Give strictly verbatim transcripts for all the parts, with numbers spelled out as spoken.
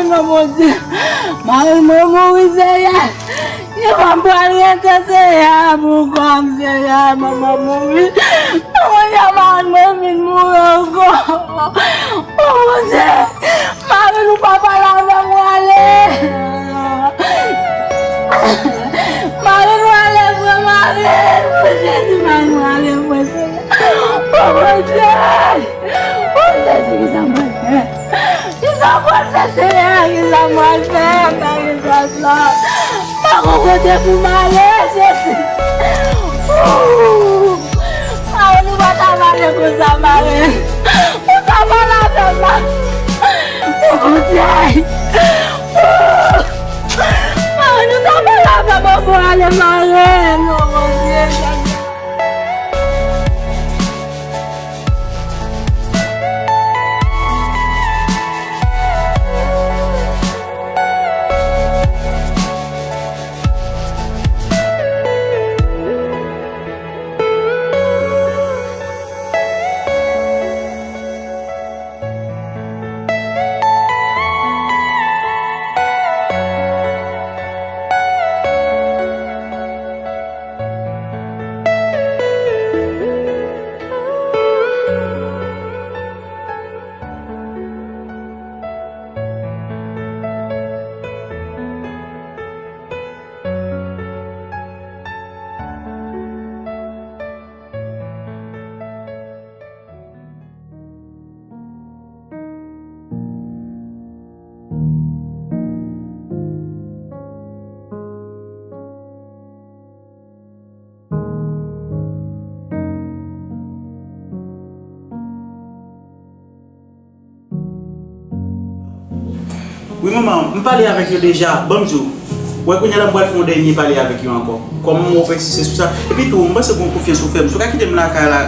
Non, Bondye, mari mwen mouri, Senyè. Kijan m pral rete, Senyè, pou kò m, Senyè, manman mouri. Manman, mari mwen vin mouri ankò. O Bondye, mari nou pa pale avè m, w ale. Mari nou ale, vre mari. O Jezi, mari nou ale, vre Senyè. O Bondye. O Jezi, kisa m pral fè? Kisa m pral fè, Senyè? Kisa m pral fè? M pa gen fòs la. M pa gon kote pou m ale, Jezi. Ooh. Mari nou pa ta pale konsa, mari. Ou ta pale avè m, mari. O Bondye. Ooh. Mari nou ta pale avè m ankò, ale, mari. Non, Bondye, Senyè. Wi, manman, m pale avèk yo deja. Ban m di w. Wè, kounye a la, m pral fè yon dènye pale avèk yo ankò. Kòman m wè w pèsiste sou sa? Epi tou, m panse w gen konfyans ou fè m. Si w ka kite m lakay la,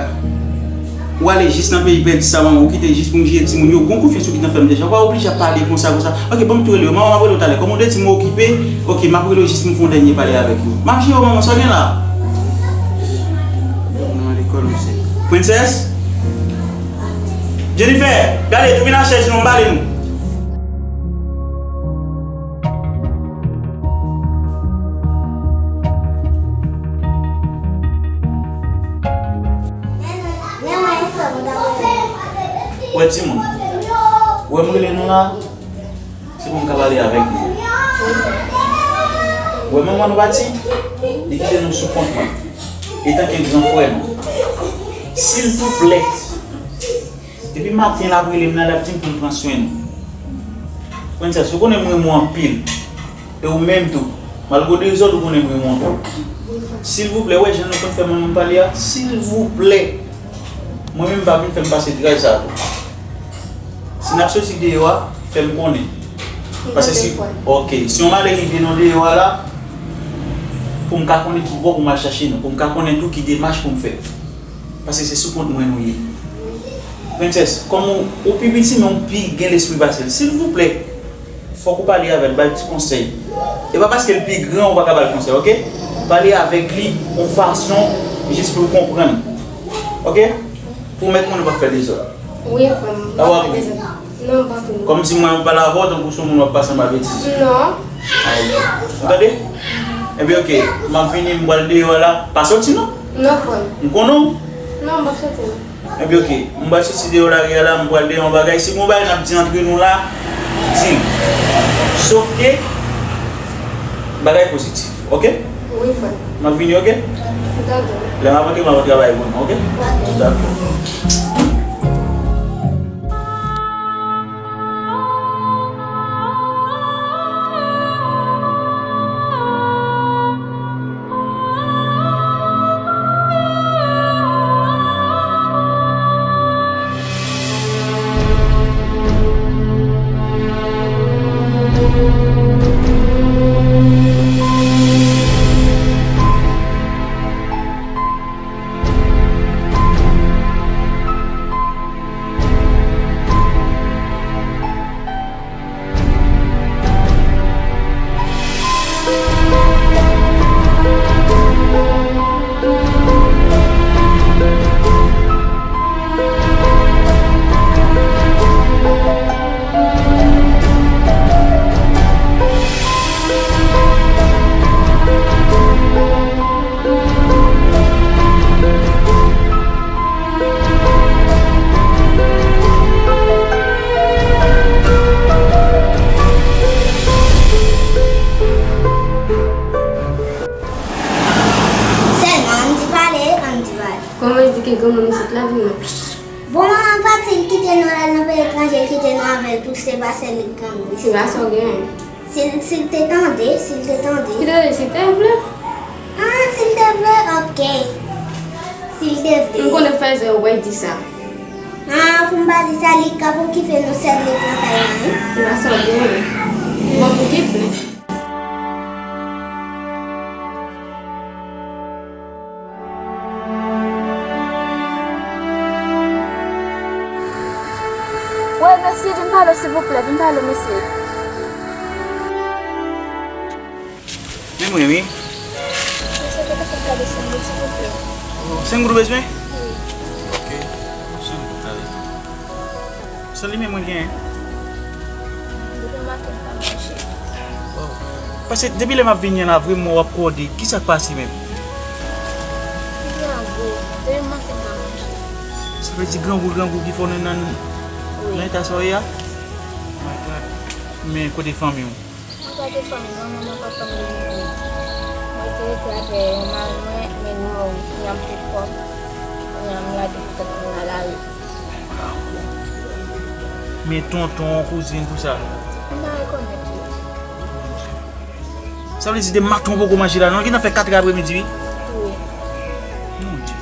w ale jis nan peyi pèdi sa, manman, w kite jis pou m jere timoun yo. W gen konfyans ou gentan fè m deja. W pa oblije ap pale konsa, konsa. Ok, ban m tou rele yo. Manman, m ap rele w talè. Kòm ou de di m w okipe, ok, m ap rele w jis pou m fè yon dènye pale avèk yo. M ap jere w, manman, sa w gen la? Princess? Jennifer, gade, tou vin nan chèz nou, m pale nou. Wè timoun, wè m rele nou la, se pou m ka pale avèk nou. Wè manman nou pati, li kite nou sou kont mwen, etanke gran frè nou. Silvouplè, depi maten l ap rele m la, l ap di m pou m pran swen nou. Princess, ou konnen m renmen w anpil. E ou menm tou. Malgre w dezòd, ou konnen m renmen w anpil. Silvouplè, wè jan nou konn fè manman m pale a, silvouplè. Mwen menm m pa vin fè m pase tray sa tou. Si n ap soti deyò a, fè m konnen. Paske si, ok, si yon malè rive nou deyò a la, pou m ka konnen ki bò pou m al chache nou, pou m ka konnen tou ki demach pou m fè. Paske se sou kont mwen nou ye. Princess, kòm ou, ou pi piti, men ou pi gen lespri pase l. Silvouplè, fòk ou pale avè l, ba l ti konsèy. E pa paske l pi gran ou pa ka ba l konsèy, ok? Pale avèk li yon fason jis pou l konprann. Ok? Pwomèt mwen nou p ap fè dezòd. Wi, frè m, m p ap fè dezòd. Non, m p ap fè dezòd. Kòmsi mwen ap pale avè w tankou se yon moun w ap pase m ap eti. Non. Ay, ou tande? Ebyen, ok, m ap vini, m pral deyò la. Pa soti, non. Non, frè m. M konnen w. Non, m p ap soti, non. Ebyen, ok, m pral soti deyò lari a la, m pral deyò yon bagay. Si gen yon bagay n ap di antre nou la, di l. Sof ke bagay pozitif, ok? Wi, frè. M ap vini, ok? Dakò. Lè m ap antre, m ap travay pou nou, ok? Dakò. Al nan peyi etranje, kite nou avè l pou se pa sèl li k grangou. Se pa sa w gen. Si l, si l te tande, si l te tande. Ki tande, si l te vle? Ah, si l te vle, ok. Si l te vle. M konnen fèzè ou pa di sa. Ah, pou m pa di sa, li ka pou ki fè nou sèl li pran kay la, wi. Se pa sa w gen. Bon, pou ki fè? Wè, mesye, vin pale, silvouplè, vin pale, mesye. Men mwen, wi. Mesye, te ka fè m kado senk goud, silvouplè. Oh, senk goud ou bezwen? Wi. Ok. Senk goud, ale. Se li menm mwen genyen. Depi maten m pa manje. Wow. Paske depi lè m ap vini an la, vre m wè w ap kòde. Kisa k pase menm? Ki grangou? Depi maten m pa manje. Sa vle di grangou, grangou ki fè w nan, nan, nan eta sa w ye a? My God. Men kote fanmi w? Mwen pa gen fanmi, manman mwen, papa m yo mouri. Mwen te rete avè yon mari mwen, men li mouri. Kounye a m pi pòv. Kounye a m lage pou tèt mwen nan lari. Men tonton, kouzin, tout sa. Mwen pa rekonèt yo. Sa vle di de maten w poko manje la, non? Li gentan fè kat è aprèmidi, wi. Wi. Mon Dye.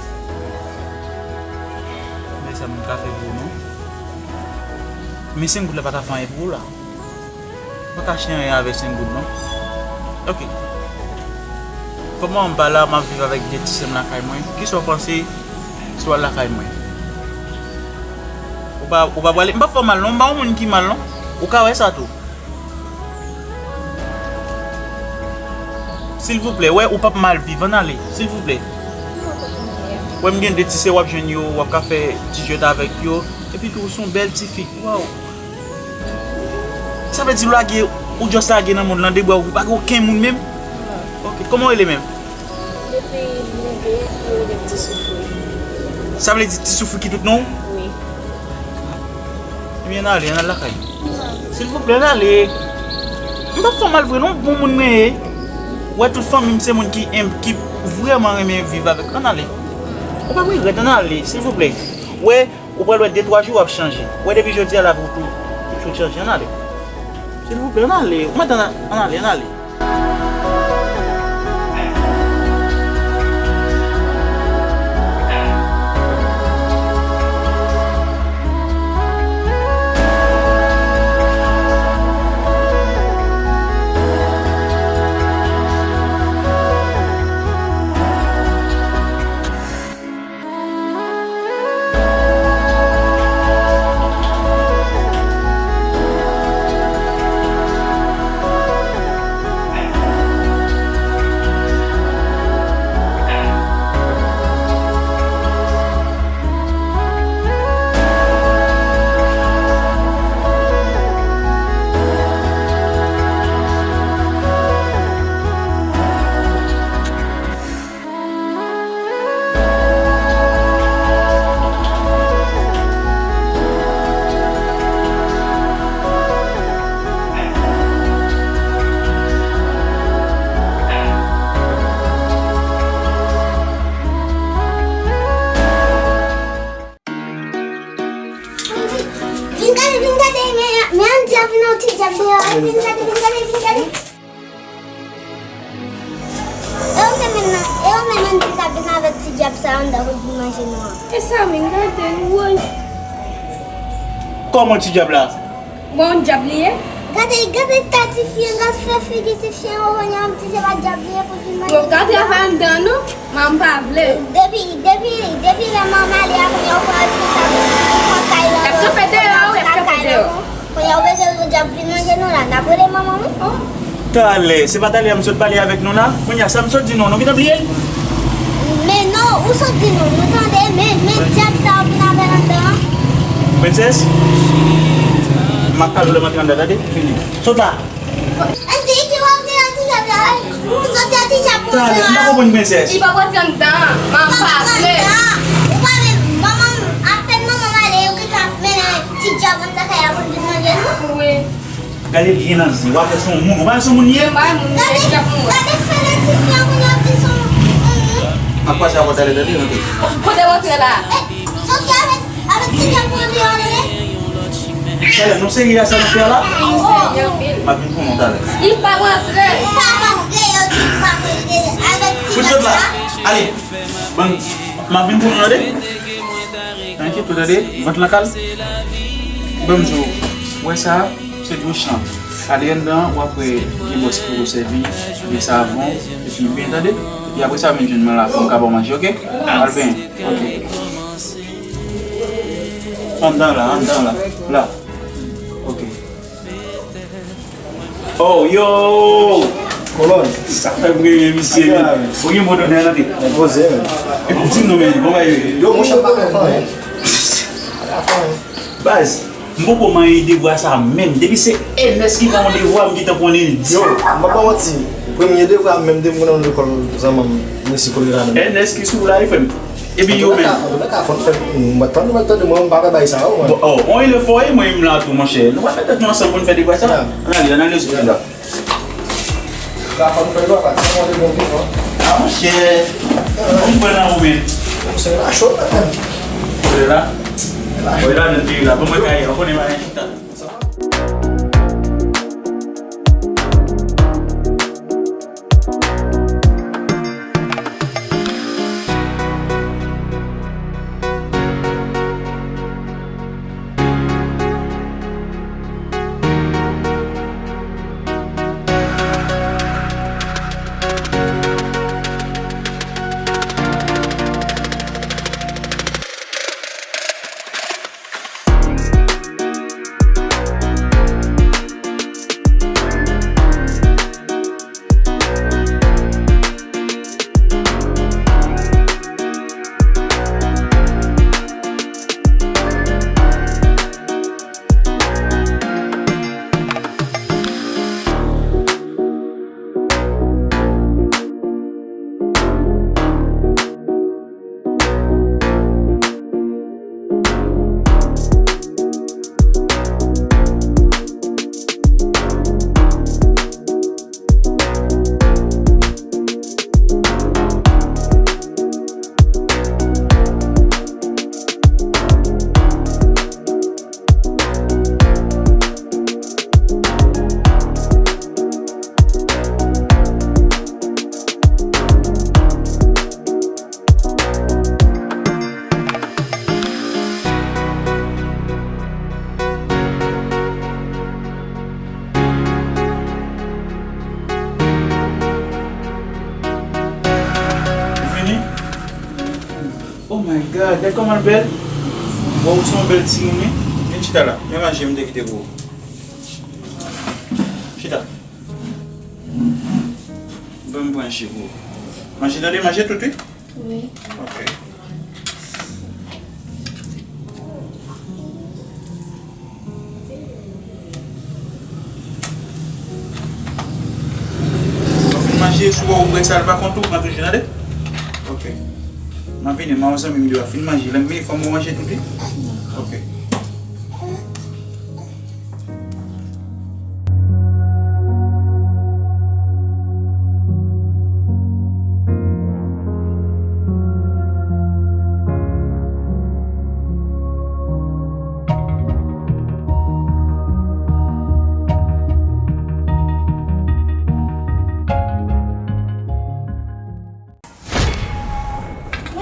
Men sa m ka fè pou ou, non? Men senk goud la pa ka fè anyen pou ou la. Mwen ka chè anyen avè senk goud, non. Ok. Kòman m pa la, m ap viv avèk de ti sè m lakay mwen. Kisa w panse si w al lakay mwen? Ou pa, ou pa prale? M p ap fè w mal, non. M pa yon moun ki mal, non. Ou ka wè sa tou. Silvouplè, wè, ou p ap mal viv, ann ale. Silvouplè. Wè, m gen de ti sè w ap jwenn yo, w ap ka fè ti jwèt avèk yo. Epi tou, ou se yon bèl ti fi. Waw. Sa vle di ou lage, ou just lage nan mond lan de bra, ou pa gen okenn moun menm? Non. Ok, kòman w rele menm? Depi m leve, yo rele m Ti Soufri. Sa vle di Ti Soufri ki tout non w? Wi. Ebyen, ann ale, ann al lakay. Non. Silvouplè, ann ale. M p ap fè w mal vre, non, bon moun mwen ye. Wè, tout fanmi m se moun ki enb, ki vrèman renmen viv avèk. Ann ale. Ou p ap regrèt, ann ale, silvouplè. Wè, ou pral wè de twa jou w ap chanje. Wè depi jodi a lavi w tou, tout chanje. Ann ale. Silvouplè, ann ale. Ou mèt ann, ann ale, ann ale. Vin gade, vin gade, men, men yon dyab, non, ti dyab deyò, vin gade, vin gade, vin gade. E ou menm nan, e ou menm nan ki ka vin avèk ti dyab sa anndan pou vin manje nou an. E sa menm, gade l, woy. Kòman ti dyab la? Bon, dyab li ye. Gade, gade ta ti fi an, gade fè figi ti fi an, ou konn ap di se pa dyab li ye pou vin manje nou an. Yo ka travay anndan non, men m pa vle. Depi, depi, depi lè manman ale a, kounye a ou pran responsabilite, ou pran kay la. Y ap kanpe deyò, y ap kanpe deyò. Kounye a ou bezwen yon dyab vin manje nou la, n ap rele manman nou. Talè, se pa talè a m sot pale avèk nou la? Kounye a sa m sot di nou, nou gentan bliye l? Men non, ou sot di nou, nou tande, men, men dyab sa ou vin avè l anndan an. Prensès, m ap pale w lè m antre anndan, tande? Vini. Sot la. Andy, ki w ap di nan ti dyab la? Soti a ti dyab mwen. Talè, m pa konprann, prensès. Li pa pral pran tan, manman pa vle. Ou pa vle, manman, apèn manman m ale, yo gentan ap mennen ti dyab anndan kay la pou l vin manje nou. Wi. Gade byen nan zye, w ap wè se yon moun, ou pa wè se yon moun li ye? M pa wè moun li ye, dyab mwen. Gade, gade fè nan ti fi an kounye a ap di se yon moun. M ap pase avè w talè, tande, rantre. Kote w antre la? Eh, soti avèk, avèk ti dyab mwen deyò, tande. Talè, nou serye a sa nou fè a la? M ap vin pran non talè. Li pa rantre. Li pa rantre, yo di li pa rantre. Avèk ti nèg la. Ale, bann, m ap vin pran non tande. Nan enkyete w tande, vant lan kal. Ban m di w, w wè sa, se dlo chan. Ale anndan, w ap wè gen bòs ki poko sèvi, gen savon, epi byen tande. Epi apre sa, vin jwenn mwen la pou m ka ba w manje, oke? Al benyen, oke. Anndan la, anndan la, la. Oke. Oh, yo! Kolòn. Sa fè m renmen misye, men. Ou gen bon odè nan tèt. Mwen poze, men. Epi di m non, men, bon bagay. Yo, monchè, m pa fè anyen. Baz, m poko manyen devwa sa menm. Depi se Ernest ki ban yon devwa, m gentan konnen l di. Yo, m pa ba manti. Premye devwa m menm depi m nan lekòl zanmanm, mesye Kolera nan. Ernest ki sou la, frè m. Epi yo menm. Antouka, antouka, fò n fè, mwen tande, mwen tande, mwen, m pa fè bagay sa yo, mwen. Bon, oh, on elèv fò, e mwen, m la tou, monchè. Nou pa fè tèt nou ansanm pou n fè de bagay sa. Ann ale, ann ale sou la. Antouka, fò n fè yo, pa ti mande bon vivan. Ah, monchè. Ou pran nan ou menm. Se la cho, menm. Se la? La cho. Bon, la, menm, la. Bon, mwen, gaye, ou konnen, mwen, chita. Ou fini? Oh my God, gad kòman l bèl. Wow, ou se yon bèl timoun, wi. Vin chita la. Men manje m te kite pou ou. Chita. Ban m pran ji pou ou. Manje, tande, manje tout, wi. Wi. Ok. Ou fin manje, si w wè ou bwè sa, l pa kont ou, pran toujou, tande? Ok. M ap vini, m a yon zanmi m deyò, fin manje. Lè m vini, fò m manje tout, wi. Ok.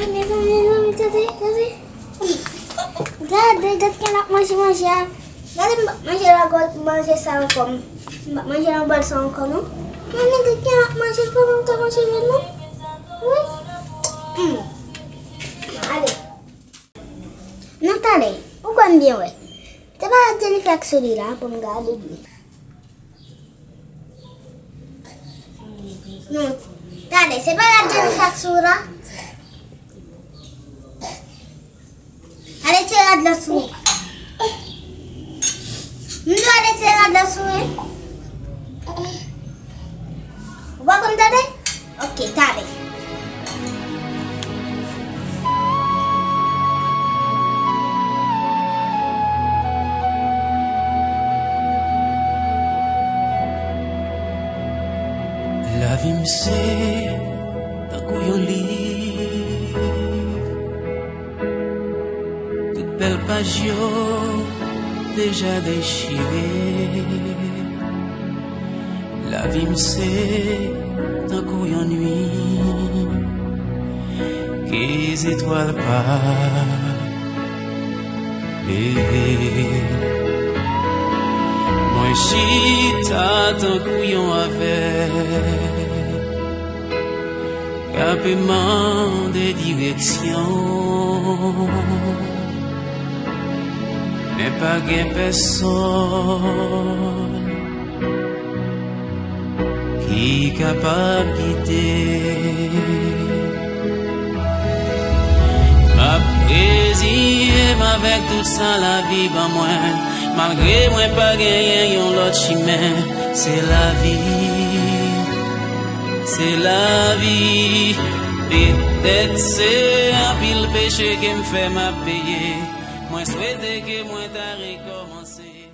Mezanmi, mezanmi, tande, tande. Gade, gade kijan l ap manje manje a. Gade m p ap manje lagòt manje sa ankò. M p ap manje nan bòl sa ankò, non. Mami, gade kijan l ap manje l pandan m t ap manje jwenn, non. Wi. Hmm. Ale. Non, talè. Ou kwè m byen wè. Se pa Jennifer ak Souli la pou m gade byen. Non. Talè, se pa la Jennifer ak Souli la. Ale tire rad la sou ou. M di w ale tire rad la sou ou, wi. Ou pa konn tande? Ok, talè. Lavi m se tankou yon liv. Tout bèl paj yo deja dechire. Lavi m se tankou yon nuit ke zetwal pa leve. Mwen chita tankou yon avèg k ap mande direksyon, men pa gen pèsonn ki kapab gide. M ap reziye m avèk tout sa lavi ban mwen, malgre mwen pa genyen yon lòt chimen. Se lavi, se lavi. Petèt se anpil peche ke m fè m ap peye. Mwen swete ke mwen ta rekòmanse.